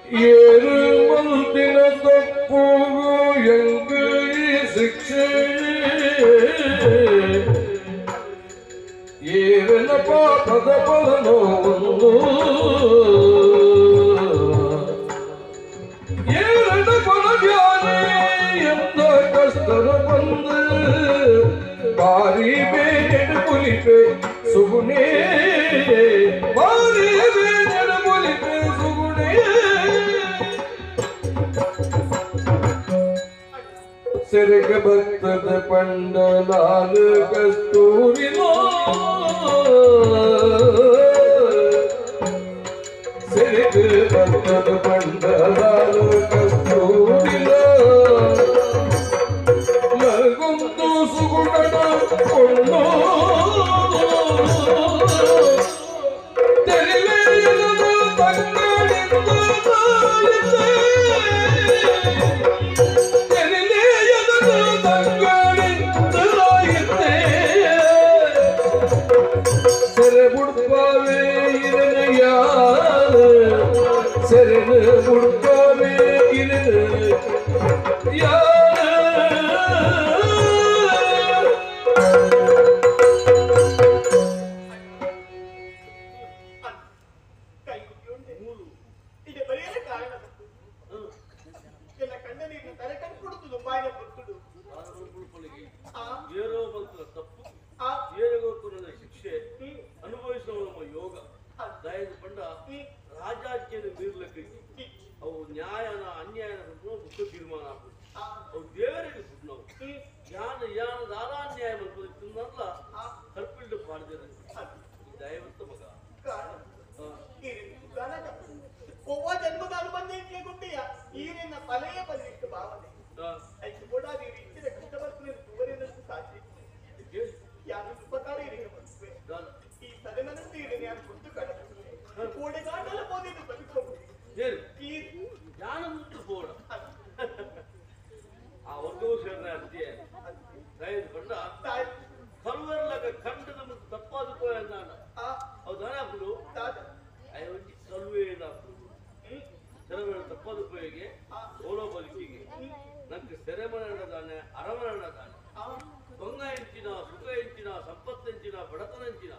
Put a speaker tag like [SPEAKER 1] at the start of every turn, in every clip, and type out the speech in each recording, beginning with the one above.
[SPEAKER 1] ಏರು ಮಂದಿನ ತಪ್ಪು ಎಂಕು ಶಿಕ್ಷೆ ಏರನ ಪಾಪದ ಫಲನೋವನ್ನು ಏರನ ಫಲಜ್ಞಾನಿ ಎಂದ ಕಷ್ಟದ ಬಂದು ಬಾರಿ ಬೇಡ ಪುಲಿಪೆ ಸುಗುಣೇ ಬಾರಿ ಬೇಡ ಪುಲಿಪೆ ಸುಗುಣೇ ಸಿರಗ ಭಕ್ತದ ಪಂಡಲಾಲ ಕಸ್ತೂರಿನೋ ಸಿರಗ ಭಕ್ತದ ಪಂಡಲಾಲ ಕಸ್ತೂರಿನೋ ಮಗುಂದು ಸುಗುಣನ ಕೊಂಡು ತೆರಿಲೆಯದು ತಂಗಳಿಂದ
[SPEAKER 2] ಶಿಕ್ಷೆ ಅನುಭವಿಸುವ ನಮ್ಮ ಯೋಗ ದಯದ ಪಂಡ ರಾಜಾಜ್ಞೆಯನ್ನು ಮೀರ್ಲಕ್ಕೆ ಅವು ನ್ಯಾಯನ ಅನ್ಯಾಯನ ಮುಖ್ಯ ತೀರ್ಮಾನ ಆಗ್ತದೆ. ಅವು ದೇವರಿಗೆ ನಾವು ಯಾನ ಯಾನ ದಾರಾನ್ಯಾಯ ಮಲ್ಪದಿತ್ತಲ್ಲ ಕರ್ಪಿಲ್ಡು ಪಾಡ್ದಿರ ದಯವಂತ ಮಗ
[SPEAKER 3] ಒವ್ವ ಜನ್ಮದ ಅನುಬಂಧ ಇಟ್ಲೆ ಗುಂಡಿಯ ಈರಿನ ಫಲೆಯೇ ಬಂದಿತ್ತು ಭಾವನೆ ಐದು ಕೂಡ ಇಚ್ಚಿದ ಕಷ್ಟ ಬರ್ತೀನಿ ತೂವರಿನಷ್ಟು ಸಾಕ್ಷಿ ಯಾರು ಉಪಕಾರ ಇರಿಗೆ ಬರ್ತವೆ ಈ ಸದೆ ಮನಸ್ಸು ಇರಲಿ ಯಾರು ಗುರ್ತು ಕಡ ಕೋಡೆಗಾಡಲ ಪೋದಿದ್ದು ಬದುಕೋದು
[SPEAKER 2] ಯಾನ ಮುತ್ತು ಪೋಡ ಆ ವರ್ಗವು ಸೇರಿದ ಅರ್ಜಿ ದಯದ ಪಂಡ ಕಲ್ವರ್ಲಕ ಖಂಡದ ಮತ್ತು ತಪ್ಪಾದ ನಾನು ಅವು ದಾನಾಪುಡು ಐವಂಜಿ ಕಲ್ವೇ ಕೆಲವರು ತಪ್ಪಾದ ಉಪಯೋಗಿ ಓಲೋ ಬದುಕಿಗೆ ನಂಗೆ ಸೆರೆಮನೆ ದಾನೆ ಅರಮನೆ ದಾನೆ ತೊಂಗ ಎಂಚಿನ ಸುಖ ಎಂಚಿನ ಸಂಪತ್ತೆಂಚಿನ ಬಡತನ ಎಂಚಿನ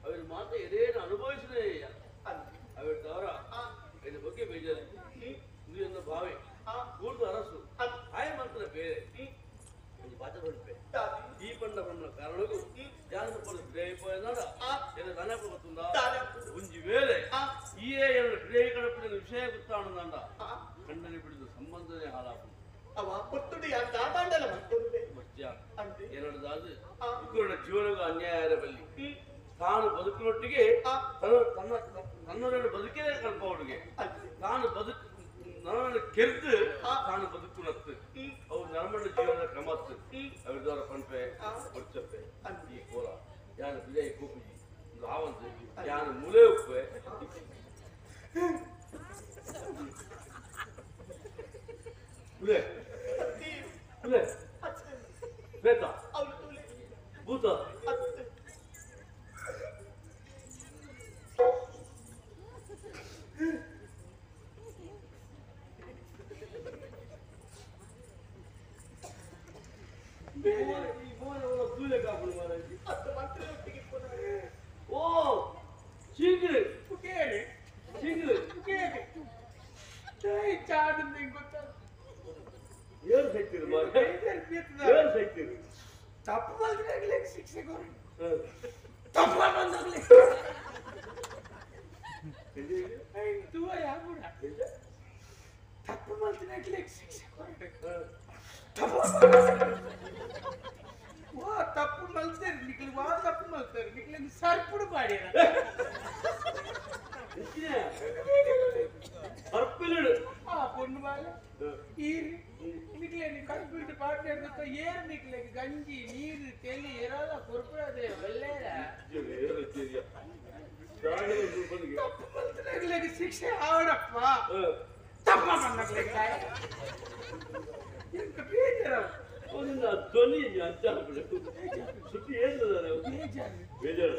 [SPEAKER 2] ಅವರ ಮಾತು ಎದೇನು ಅನುಭವಿಸಲೇ ಅವರ ತವರ ಇದ್ರ ಬಗ್ಗೆ ಬೇಜಾರು ಇದು ಭಾವೆ ಕೂರ್ದು ಅರಸು ಆಯ ಮಾತ್ರ ಬೇರೆ ಪಾತ್ರ ಬಲ್ಪೆ ಈ ಪಂಡ ಬಣ್ಣ ಕಾರಣಕ್ಕೂ ಜಾನದ ಪದ ಒಂಜಿ ವೇಳೆ ಈ ಎರಡು ಪ್ರೇಯ ಕಡಪಿನ ವಿಷಯ ಗೊತ್ತಾಣಂದ ಕಣ್ಣಲ್ಲಿ ಬಿಡಿದ ಸಂಬಂಧನೇ ಹಾಳಾಪು
[SPEAKER 3] ಅವ ಪುತ್ತುಡಿ ದಾದಾಂಡಲ
[SPEAKER 2] ಏನದಾದ ಉಗ್ರನ ಜೀವನಗೂ ಅನ್ಯಾಯ ಬಲ್ಲಿ ತಾನು ಬದುಕಿನೊಟ್ಟಿಗೆ ತನ್ನ ತನ್ನೊಡನೆ ಬದುಕೇ ಕಲ್ಪ ಅವನಿಗೆ ತಾನು ಬದುಕು ನನ್ನನ್ನು ಕೆರೆದು ತಾನು ಬದುಕುನತ್ತು ಅವು ನರಮಣ್ಣ ಜೀವನದ ಕ್ರಮತ್ತು ಅವ್ರದವರ ಪಂಪೆ ಹೊಡ್ಚಪ್ಪೆ ಈ ಕೋಲ ಯಾನು ಬಿಜಯ ಕೂಪುಜಿ ಆವಂತು ಯಾನು ಮುಲೆ ಉಪ್ಪೆ ಮುಲೆ ಮುಲೆ ಬೇತ ಭೂತ ಓ ಚೀಂಗ್ರಿ ಚೀಂಗ್ರಿ ಏನು ಸೈತಿರಿ ಏನು ಸೈತಿರಿ
[SPEAKER 4] ತಪ್ಪು ಮಾಡಿದ್ರೆ ಶಿಕ್ಷೆ ಕೊಡಿ ತಪ್ಪು ಬಂದಾಗಲಿ ತಪ್ಪು ಮಾಡ್ತೀನಿ ಶಿಕ್ಷೆ ಕೊಡಿ ತಪ್ಪು ವಾ ತಪ್ಪು ಮಲ್ತಾರೆ ನಿಕ್ಲಿ ವಾ ತಪ್ಪು ಮಲ್ತಾರೆ ನಿಕ್ಲಿ ಸರ್ಪುಡು ಪಾಡಿರ ಆ ಪೊಣ್ಣು ಬಾಲ ಈರು ನಿಕ್ಲೆ ನೀ ಕರ್ಪಿಟ್ಟು ಪಾಡ್ಲೇರ್ದಕ್ಕ ಏರು ನಿಕ್ಲೆ ಗಂಜಿ ನೀರು ತೆಲಿ ಏರಲ್ಲ ಕೊರ್ಪುಡದೆ ಒಳ್ಳೇರ ತಪ್ಪು ಮಲ್ತಾರೆ ಶಿಕ್ಷೆ ಆವಡಪ್ಪ ತಪ್ಪ ಬಂದಾಗ್ಲಿ ಎಂತ ಬೇಜಾರ
[SPEAKER 2] ಧ್ವನಿ ಅಂತ ಸುದ್ದಿ ಏನು ಬೇಜಾರ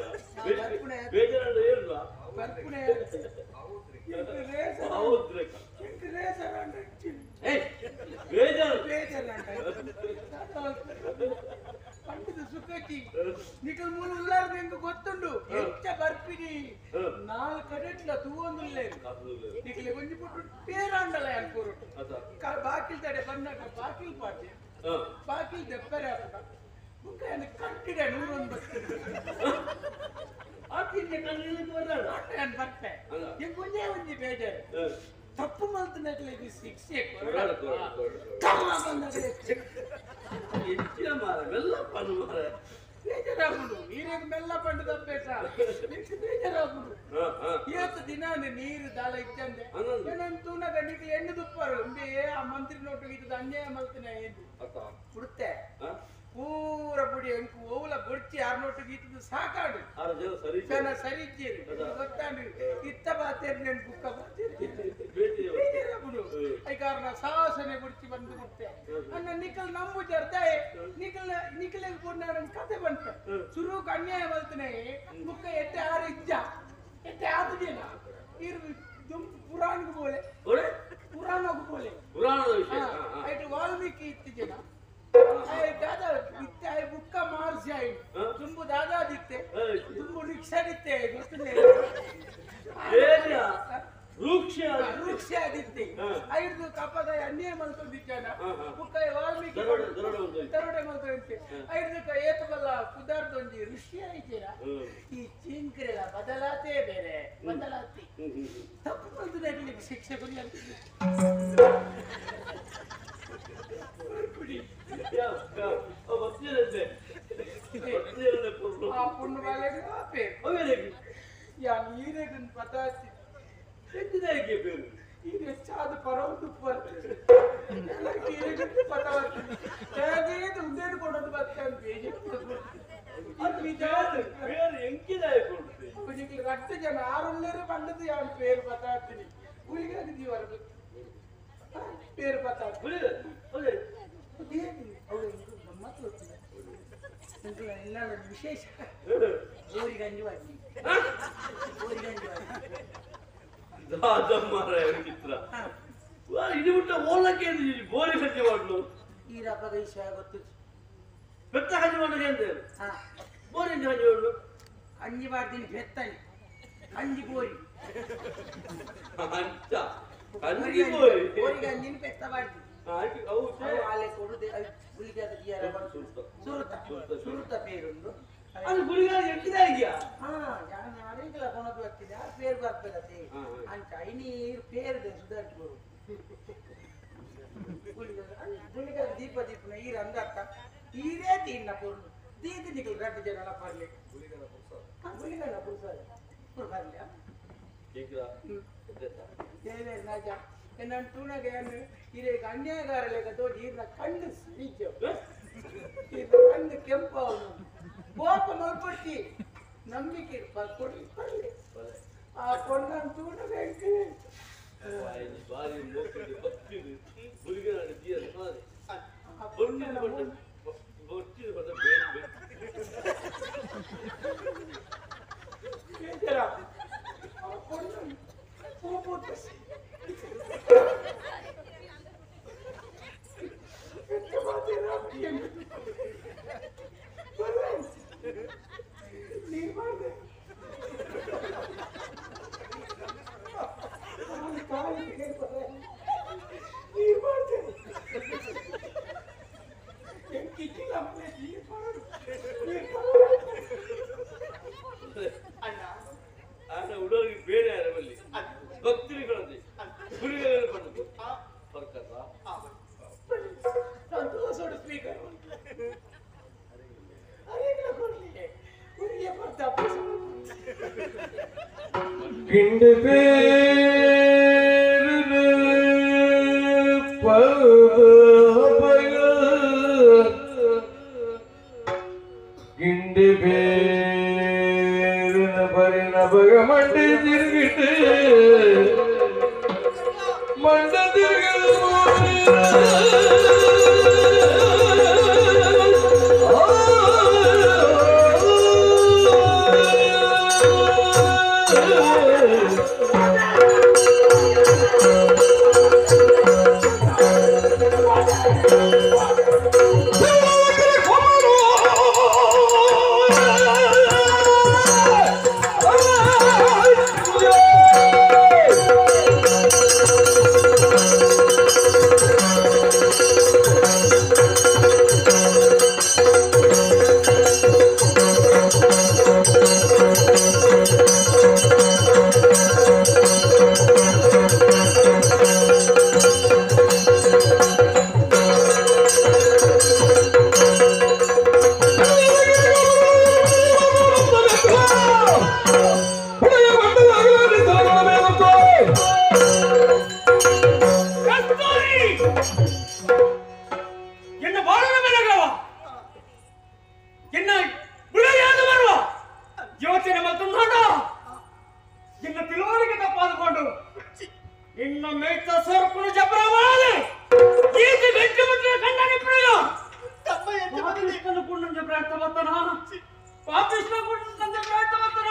[SPEAKER 2] ಬೇಜಾರ ಏನು
[SPEAKER 4] ಪಂಡಿತ ಸುಖತಿ ನಿಕಲ್ ಮೂಲ ಉಲ್ಲಾರ್ದ ಎಂಕ್ ಗೊತ್ತುಂಡು ಎಂಚ ಬರ್ಪಿನಿ ನಾಲ್ ಕಡೆಟ್ಲ ತೂವೊಂದುಲ್ಲೆ ನಿಕಲೆ ಒಂಜಿ ಪುಟ್ಟು ಪೇರಾಂಡಲ ಅನ್ಕೋರುಟು ಬಾಕಿಲ್ ತಡೆ ಬಂದಾಗ ಬಾಕಿಲ್ ಪಾಡ್ದೆ ಬಾಕಿಲ್ ದೆಪ್ಪರೆ ಆಪುಂಡ ಬುಕ್ಕ ಕಟ್ಟಿಡೆ ನೂರೊಂದು ಬರ್ತೆ ಎಂಕ್ ಒಂಜೇ ಒಂಜಿ ಬೇಜಾರು ತಪ್ಪು ಮಲ್ತನಕ್ಲೆಗ್ ಶಿಕ್ಷೆ ಬೇಜಾರಾಗುಡು ನೀರೇಗ ಮೆಲ್ಲ ಪಂಡು ತಪ್ಪೇಸ ಬೇಜಾರಾಗುಡು ಏತ್ ದಿನ ನೀರು ದಾಲ ಇಚ್ಚಂದೆ ನನ್ನ ತೂನಗ ನಿಕ್ಲೆ ಎಣ್ಣೆ ತುಪ್ಪಾರು ಉಂಬೆ ಆ ಮಂತ್ರಿ ನೋಟು ಇದ್ದದ ಅನ್ಯಾಯ ಮಲ್ತನ ಏನು ಪುಡ್ತೆ ಪೂರ ಪುಡಿ ಎಂಕು ಓಲ ಬೊಡ್ಚಿ ಆರ್ ನೋಟು ಗೀತದ ಸಾಕಾಡು ಜನ ಸರಿ ಇದ್ದೀರಿ ಗೊತ್ತಾಂಡು ಇತ್ತ ಬಾತೇರಿ ನೆನ್ ಬುಕ್ಕ ಬಾತೇರಿ ಬೇಜಾರಾಗುಡು ಐಕಾರಣ ಸಾಹಸನೆ ಬುಡ್ಚಿ ಬಂದು ಕೊಡ್ತೆ ಅನ್ನ ನಿಕಲ್ ನಂಬು ಜರ್ದಾಯೆ ನಿಕಲ್ ನಿಕಲೆಗ್ ಪೊಣ್ಣಾಡ ಕತೆ ಬಂತೆ ಸುರುಕ್ ಅನ್ಯಾಯ ಮಲ್ತನೆ ಬುಕ್ಕ ಎಟ್ಟೆ ಆರು ಇಜ್ಜ ಎಟ್ಟೆ ಆತದೇನ ಇರು ದುಂಪು ಪುರಾಣಕ್ಕೆ ಬೋಲೆ ಪುರಾಣಕ್ಕೆ ಬೋಲೆ ಐಟು ವಾಲ್ಮೀಕಿ ಇತ್ತಿಜನ ದಾದಾ ಇತ್ತೆ ಆಯ್ ಬುಕ್ಕ ಮಾರ್ಸಿ ಆಯ್ ತುಂಬು ದಾದಾ ದಿತ್ತೆ ತುಂಬು ರಿಕ್ಷಾ ದಿತ್ತೆ ಗೊತ್ತಿಲ್ಲ ವೃಕ್ಷ ದಿತ್ತೆ ಐದು ಕಪ್ಪದ ಅನ್ಯಾಯ ಮಲ್ತೊಂದಿದ್ದಾನ ಬುಕ್ಕ ವಾಲ್ಮೀಕಿ ದರೋಡೆ ಮಲ್ತೊಂತೆ ಐದು ಏತಬಲ್ಲ ಪುದಾರ್ದೊಂಜಿ ಋಷಿ ಆಯ್ತೀರ ಈ ಚಿಂಕ್ರೆಲ ಬದಲಾತೆ ಬೇರೆ ಬದಲಾತಿ ತಪ್ಪು ಮಲ್ತದ ಶಿಕ್ಷೆ ಕೊಡಿ ಆ ಪುಣ್ಯ ಬಾಲೆಗೆ ಆಪೆ ಯಾನ್ ಈರೆಗನ್ ಪತಾತಿ ಎಂಚಿದಾಯಿಗೆ ಬೇರು ಈರೆ ಹೆಚ್ಚಾದ ಪರವತ್ತು ಬರ್ತದೆ ಈರೆಗನ್ ಪತಾತಿ ಹೇಗೆ ಉಂದೇನು ಕೊಡೋದು ಬತ್ತೆ ಅಂತ
[SPEAKER 2] ಬೇರೆ ಎಂಕಿದಾಯ ಕೊಡ್ತೆ
[SPEAKER 4] ನಿಕ್ಲು ರಟ್ಟು ಜನ ಆರುಳ್ಳೇರು ಬಂದದ್ದು ಯಾನ್ ಪೇರು ಪತಾತೀನಿ ಗುಳಿಗಾಗಿ ದೀವರ ಪೇರು ಪತಾತಿ ಗಮ್ಮತ್ತು ಗೊತ್ತಿಲ್ಲ ಎಲ್ಲ ವಿಶೇಷ ಗೋರಿಗಂಜಿ ವಾಡಿ ಗೋರಿಗಂಜಿ
[SPEAKER 2] ಚಿತ್ರ ಇದು ಬಿಟ್ಟ ಓಲಕ್ಕೆ ಬೋರಿ ಗಂಜಿ ಮಾಡ್ಲು
[SPEAKER 4] ಈ ರಬ್ಬಗ ವಿಷಯ ಗೊತ್ತು
[SPEAKER 2] ಬೆತ್ತ ಗಂಜಿ ಮಾಡಕ್ಕೆ ಅಂತ ಬೋರಿ ಗಂಜಿ ಮಾಡ್ಲು
[SPEAKER 4] ಅಂಜಿ ಮಾಡ್ತೀನಿ ಬೆತ್ತನಿ ಅಂಜಿ ಬೋರಿ
[SPEAKER 2] ಅಂಚ ಅಂಜಿ ಬೋರಿ
[SPEAKER 4] ಬೋರಿ ಗಂಜಿನ ಬೆತ್ತ ಮಾಡ್ತೀನಿ ಅವು ಕೊಡುದೆ ಗುಳಿಗಾದ ಸುರುತ ಸುರುತ ಪೇರುಂಡು
[SPEAKER 2] ಅದು ಗುಳಿಗಾದ ಎಂಟಿದಾಗಿಯಾ
[SPEAKER 4] ಹಾ ಯಾನ್ ಅರೆಂಗಲ ಕೊನದು ಬರ್ತಿದೆ ಆ ಪೇರು ಬರ್ಬೇಕತ್ತೆ ಅಂಚ ಐನೀರು ಪೇರುದೆ ಸುಧಾರಿಸಿ ಬರು ಗುಳಿಗಾದ ದೀಪ ದೀಪನ ಈರ ಅಂದರ್ಥ ಈರೇ ತೀನ್ನ ಪೊರ್ಲು ದೀದಿ ನಿಕಲ್ ರಡ್ಡು ಜನ ಬರ್ಲಿ ಗುಳಿಗಾಲ ಪುರುಸಾದ ಪುರುಸಾದ ದೇವೇರ್ ರಾಜ ನನ್ನ ತೂನಗ ಇರೇಗ ಅನ್ಯಾಯಗಾರಲೇಗ ತೋಜಿ ಈರ್ನ ಕಣ್ಣು ಸೀಚು ಈರ್ನ ಕಣ್ಣು ಕೆಂಪವನು ಕೋಪ ಮಲ್ಪಟ್ಟಿ ನಂಬಿಕೆ ಕೊಡ್ಲಿ ಬರ್ಲಿ ಆ ಕೊಣ್ಣನ್ ತೂನಗ
[SPEAKER 2] ಬಾರಿ ಭಕ್ತಿ ಬೇರೆ ಯಾರಲ್ಲಿ ಭಕ್ತರಿಗಳಲ್ಲಿ ಗುರುಗಳಲ್ಲಿ ಬಂದದ್ದು ಬರ್ಕತ್ತ
[SPEAKER 4] ಸ್ಪೀಕರ್
[SPEAKER 1] ಗಿಂಡಿ ಗಿಂಡಿ ಬೇರಿನ ಬರಿನ ಬಗ ಮಂಡಿ ತಿರುಗಿட்டு ಮಂಡ ತಿರುಗಲು
[SPEAKER 4] ನಿನ್ನ ಮೇಯ್ತ ಸೊರಪುನ ಜಬ್ರವಾದೆ ಈತ ಗಂಟೆ ಮುಟ್ಟಿನ ಕಣ್ಣಾಡಿ ಪ್ರಯೋಗ
[SPEAKER 3] ತಮ್ಮ ಎಂತ ಬಂದಿದೆ
[SPEAKER 4] ಪಾಪಿಷ್ಟನ ಕುಂಡಂಜ ಪ್ರಯತ್ನ ಬರ್ತಾನ ಪಾಪಿಷ್ಟ ಕುಂಡಂಜ ಪ್ರಯತ್ನ ಬರ್ತಾನ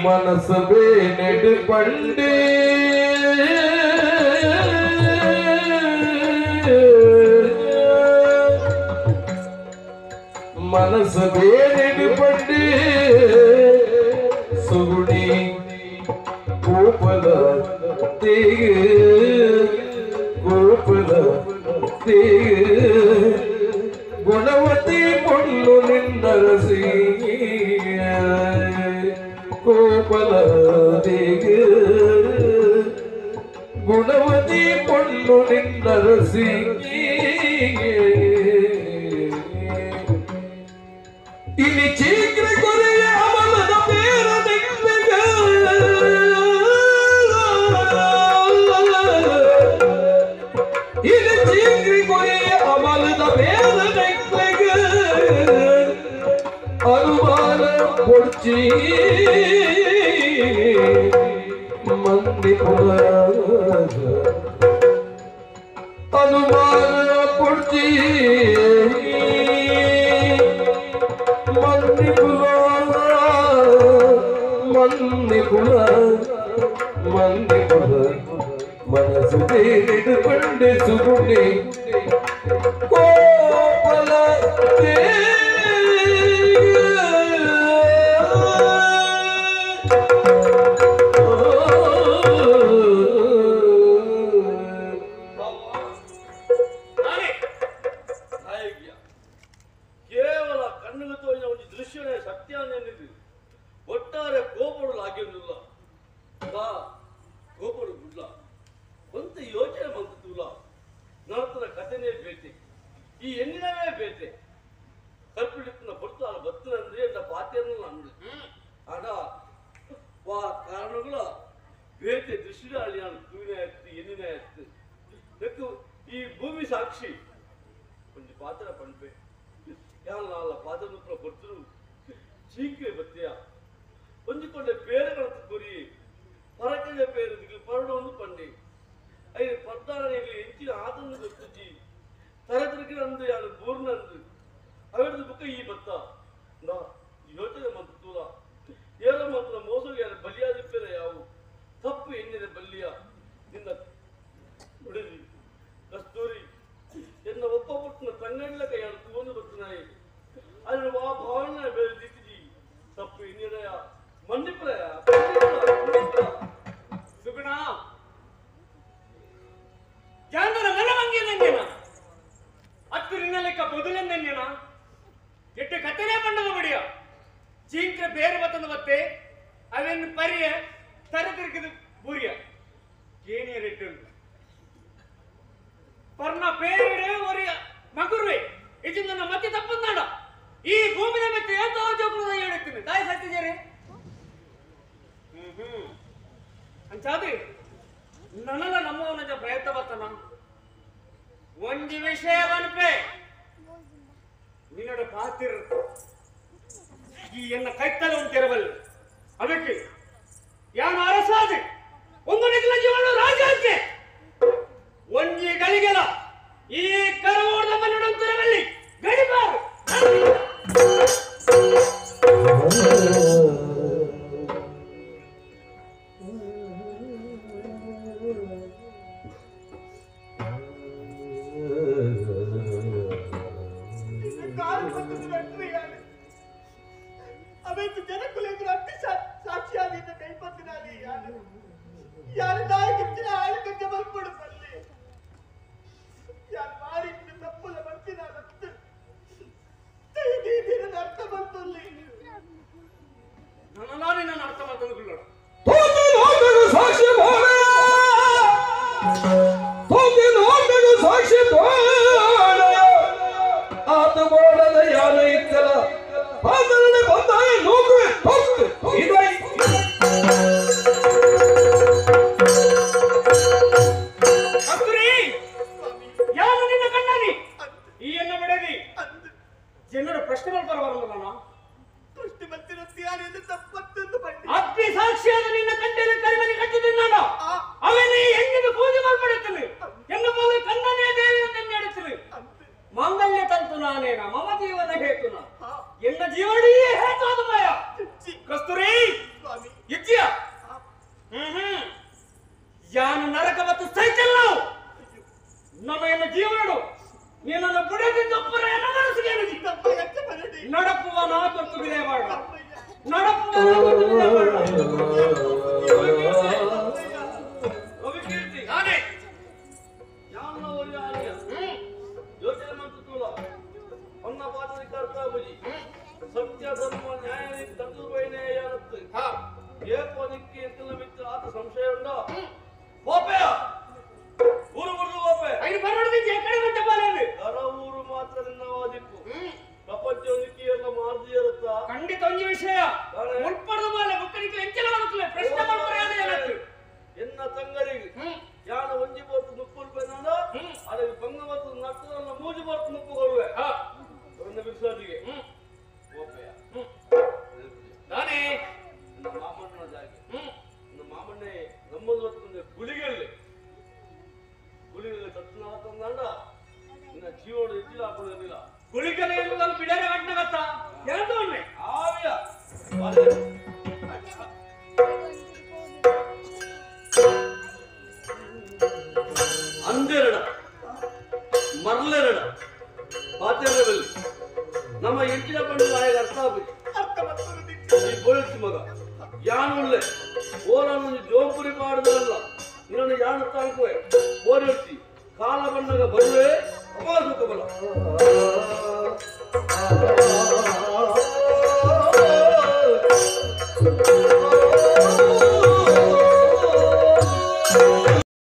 [SPEAKER 1] ಮನಸ್ಸೇ ನೆಡುಪಂಡೆ ಮನಸ್ಸೇ ನೆಡುಪಂಡೆ ಸುಗುಣಿ ಗೋಪಲ ತೇಗ ಗೋಪಲ ತೇಗ ಗುಣವತಿ ಪೊಣ್ಣು ನಿನ್ನರಸಿ ಕೋಪಲ ದೇಗ ಗುಣವತಿ ಪೊಣ್ಣು ನಿನ್ನರಸಿ ಇಲ್ಲಿ ಚೀಕ್ರ ಕೊರೆಯ ಅಮಲದ ಬೇರ ಇಲ್ಲಿ ಚೀಕ್ರಿ ಕೊರೆಯ ಅಮಲದ ಬೇರ ಅನುಮಾನ ಕೊಡ್ಚಿ ಮಂದಿ ಅನುಮಾನ ಕೊಡ್ಚಿ ಮಂದಿ ಕುಲ ಮಂದಿ ಕುಲ ಮಂದಿ ಕುಲ ಮನಸ್ಸು ತೇರಿಡು ಬಂಡೆ ಸುಗುಣಿ ಕೋಪಲ
[SPEAKER 2] ಕೇವಲ ಕಣ್ಣಿಗೆ ತೋರಿದ ಒಂದು ದೃಶ್ಯವೇ ಸತ್ಯ ಅನ್ನಿದೆ. ಒಟ್ಟಾರೆ ಕೋಪಡು ಆಗಿರಲಿಲ್ಲ ಕೋಪಡು ಬಿಡ್ಲ ಒಂದು ಯೋಚನೆ ಬಂತಿಲ್ಲ. ನಡತದ ಕಥೆನೇ ಬೇತೆ, ಈ ಎಣ್ಣಿನವೇ ಬೇತೆ. ಕಲ್ಪಿಡಿತನ ಹೊರತು ಬತ್ತನಂದ್ರೆ ಎಂದ ಪಾತೆಯನ್ನು ಅಂದು ಆಡ ವಾ ಕಾರಣಗಳ ಬೇತೆ ದೃಶ್ಯದಲ್ಲಿ ನಾನು ತೂನೇ ಆಯ್ತು ಎಣ್ಣಿನೇ ಆಯ್ತು. ಈ ಭೂಮಿ ಸಾಕ್ಷಿ ಒಂದು ಪಾತ್ರ ಪಂಪೆ ಯಾರಲ್ಲ ಪಾತ್ರ ಕೊಡ್ತರು ಚೀಕೆ ಬತ್ತಿಯ ಹೊಂದಿಕೊಂಡ ಪೇರುಗಳ ಕೊರಿ ಪರಕದ ಪೇರು ಪರಡೊಂದು ಪಂಡೆ ಐದು ಪರ್ದಾರನಿಗೆ ಹೆಚ್ಚಿನ ಆತಂದು ಗೊತ್ತಿಜ್ಜಿ ತರತಿರುಕಿನಂದು ಯಾರು ಬೂರ್ನಂದು ಅವೆರಡು ಬುಕ್ಕ ಈ ಬತ್ತ ನಾ ಯೋಚನೆ ಮಂತೂರ ಏರ ಮಾತ್ರ ಮೋಸಗೆ ಯಾರು ಬಲಿಯಾದಿಪ್ಪೇರ ಯಾವು ತಪ್ಪು ಎನ್ನಿದೆ ಬಲ್ಲಿಯ ನಿನ್ನ ನುಡಿದಿ ಕಸ್ತೂರಿ ಎನ್ನ ಒಪ್ಪ ಪುಟ್ಟನ ತಂಗಡ್ಲ ಕೈಯಾಡು ತೂವೊಂದು ಬತ್ತನಾಯಿ ಅಲ್ಲಿ ಆ ಭಾವನೆ ಬೇರೆ ದಿತ್ತಿಜಿ ತಪ್ಪು ಎನ್ನಿದಯ ಮನ್ನಿಪುರಯ
[SPEAKER 4] ಸುಗುಣ ಜಾನರ ಮನವಂಗಿನ ಅತ್ತು ನಿನ್ನ ಲೆಕ್ಕ ಬದುಲೆಂದನ್ಯನ ಎಟ್ಟು ಕತ್ತನೆ ಬಂಡದ ಬಡಿಯ ಚೀಂಕ್ರ ಬೇರೆ ಬತ್ತಂದ ಬತ್ತೆ ಅವೆನ್ನು ಪರಿಯ ತರತಿರುಕಿದು ಬೂರಿಯ ಕೇಣಿಯ ರೆಟ್ಟು ಪರ್ನ പേരുടെ ഒരു മകുർവേ ഇതിൽ ಮತ್ತೆ ತಪ್ಪಂದಾಡ ಈ ಭೂಮಿನ ಮತ್ತೆ ಹೇಳುತ್ತೀನಿ ತಾಯಿ ಸತ್ತಿದ್ದೀರಿ ಅಂಚಾದ್ರಿ ನನಲ ನಮ್ಮವನ ಪ್ರಯತ್ನ ಬರ್ತಾನ ಒಂದು ವಿಷಯ ಬನ್ಪೆ ನಿನ್ನೋಡ ಪಾತಿರ್ ಈ ಎನ್ನ ಕೈತಲೆ ಒಂದು ತೆರವಲ್ಲ ಅದಕ್ಕೆ ಯಾನು ಅರಸಾದೆ ಒಂದು ನಿಜ ಜೀವನ ರಾಜ
[SPEAKER 3] ಯಾರು ನಾಯಕಿಚ್ಚಿನ ಆಳಿಕಂಚ ಬರ್ಪಡು ಪಲ್ಲೆ ಯಾರು ಮಾರಿಟ್ಟು ತಪ್ಪುಲ ಬರ್ತಿನ ಅರ್ಥ ಬಂತಲ್ಲಿ
[SPEAKER 4] ನನ್ನ ನಿನ್ನ ಅರ್ಥ ಮಾಡ್ಕೊಂಡು
[SPEAKER 1] ಸಾಕ್ಷಿ ಸಾಕ್ಷಿ ಆತ ಬೋಡದ ಯಾನ ಇತ್ತಲ ಪಾದರನೆ ಬಂದಾಯ ನೂಕುವೆ ತೊಕ್ಕು ಇದಾಯಿ
[SPEAKER 4] ಕಸ್ತೂರಿ ಯಾರು ನಿನ್ನ ಕಣ್ಣನಿ ಈ ಎನ್ನ ಬಿಡದಿ ಜನರು ಪ್ರಶ್ನೆ ಮಾಡ್ಬಾರ ಬರಲ್ಲ
[SPEAKER 3] ಪ್ರಶ್ನೆ ಬರ್ತಿರೋ ತಪ್ಪತ್ತೊಂದು ಪಂಡಿ
[SPEAKER 4] ಅಗ್ನಿ ಸಾಕ್ಷಿಯಾದ ನಿನ್ನ ಕಂಠದಲ್ಲಿ ಕರಿಮನಿ ಕಟ್ಟಿದ್ದೀನಿ ನಾನು ಅವನೇ ಹೆಣ್ಣಿನ ಪೂಜೆ ಮಾಡ್ಬಿಡುತ್ತೇನೆ ಹೆಣ್ಣು ಮಗ ಕಣ್ಣನೇ ದೇವಿ ಅಂತ ಎಣ್ಣೆ ಮಾಂಗಲ್ಯ ತಂತು ನಾನೇನ ಮಮ ಜೀವನ ಹೇತುನ ಎನ್ನ ಜೀವನಿಯೇ ಹೇತು ಅದು ಮಾಯ ಕಸ್ತೂರಿ ಇಜ್ಜಿಯ ಹ್ಮ್ ಯಾನು ನರಕ ಮತ್ತು ಸೈಕಲ್ ನಾವು ನಮ್ಮ ಎನ್ನ ಜೀವನಡು ನಿನ್ನನ್ನು ಬುಡದಿದ್ದೊಬ್ಬರ ಎನ್ನ ಮನಸ್ಸಿಗೆ ನಡಪುವ ನಾ ತೊಟ್ಟು ಬಿದೆ ಮಾಡ ನಡಪುವ ನಾ ತೊಟ್ಟು ಬಿದೆ ಮಾಡ
[SPEAKER 2] ರವಿಕೀರ್ತಿ
[SPEAKER 4] ನಾನೇ
[SPEAKER 2] ಯಾವನವರು ಆರ್ಯ ಯೋಚನೆ ಮಂತುಲ್ಲ ಒನ್ನ ಪಾತ್ರಿ ಕರ್ತಾಬುಜಿ ಸತ್ಯ ಧರ್ಮ ನ್ಯಾಯ ತತ್ವೈನೇ ಯಾನತ್ತು ಏಕೋನಿಕ್ಕೆ ಎಂತಲ ಮಿತ್ರ ಆತ ಸಂಶಯ ಉಂಡ ಕೋಪೆಯ ಊರು ಮುರಿದು ಕೋಪೆ
[SPEAKER 4] ಐದು ಬರೋಡಿದ್ದೆ ಕಡೆ ಮತ್ತೆ ಬಾಲಲ್ಲಿ
[SPEAKER 2] ಕರ ಊರು ಮಾತ್ರ ನಿನ್ನವಾದಿಪ್ಪು ಪ್ರಪಂಚವನಿಕ್ಕೆ ಎಲ್ಲ ಮಾರ್ದಿ ಇರುತ್ತ
[SPEAKER 4] ಖಂಡಿತ ಒಂದು ವಿಷಯ ಮುಲ್ಪಡದ ಬಾಲೆ ಬುಕ್ಕನಿಗೆ ಎಂಚಲ ಬರುತ್ತಲೆ ಪ್ರಶ್ನೆ ಮಾಡ್ಬಾರ ಯಾವ್ದು ಏನತ್ತು
[SPEAKER 2] ಎನ್ನ ತಂಗರಿಗೆ ಯಾನ ಒಂಜಿ ಬೋರ್ತು ಮುಪ್ಪು ರೂಪಾಯಿ ಅದಕ್ಕೆ ಬಂಗ ಮತ್ತು ನಟ್ಟದನ್ನ ಮೂಜಿ ಬೋರ್ತು ಮುಪ್ಪು ಕೊಡುವೆ ಒಂದು ಬಿಡಿಸೋದಿಗೆ ಕೋಪೆಯ
[SPEAKER 4] ನಾನೇ
[SPEAKER 2] ನನ್ನ ಮಾಮಣ್ಣನ ಜಾಗೆ ನನ್ನ ಮಾಮಣ್ಣೆ ನಮ್ಮದು ಹೊತ್ತೊಂದು ಗುಳಿಗೆಯಲ್ಲಿ ಗುಳಿಗೆಯಲ್ಲಿ ಸತ್ನ ತಂದಾಂಡ ನಿನ್ನ ಜೀವನ ಹೆಚ್ಚಿಲ್ಲ ಹಾಕೊಳ್ಳೋದಿಲ್ಲ
[SPEAKER 4] ಗುಳಿಗಲೆ ನಾನು ಬಿಡರೆ ಗಂಟೆ ಗೊತ್ತಾ ಎರಡು ಒಮ್ಮೆ
[SPEAKER 2] ಆವಿಯ ಅಂದೆರಡ ಮರ್ಲೆರಡ ಪಾತೆರಡದಲ್ಲಿ ನಮ್ಮ ಎಂಟಿನ ಪಂಡು ನಾಯಕ ಅರ್ಥ ಆಗುದು ಈ ಬೋಳಿಸಿ ಮಗ ಯಾನುಳ್ಳೆ ಓಲನ್ನು ಜೋಪುರಿ ಮಾಡುದಲ್ಲ ನಿನ್ನನ್ನು ಯಾನು ತಾಂಕುವೆ ಓಡಿರ್ತಿ ಕಾಲ ಬಣ್ಣಗ ಬರುವೆ ಅಪಾಸುಕ ಬಲ.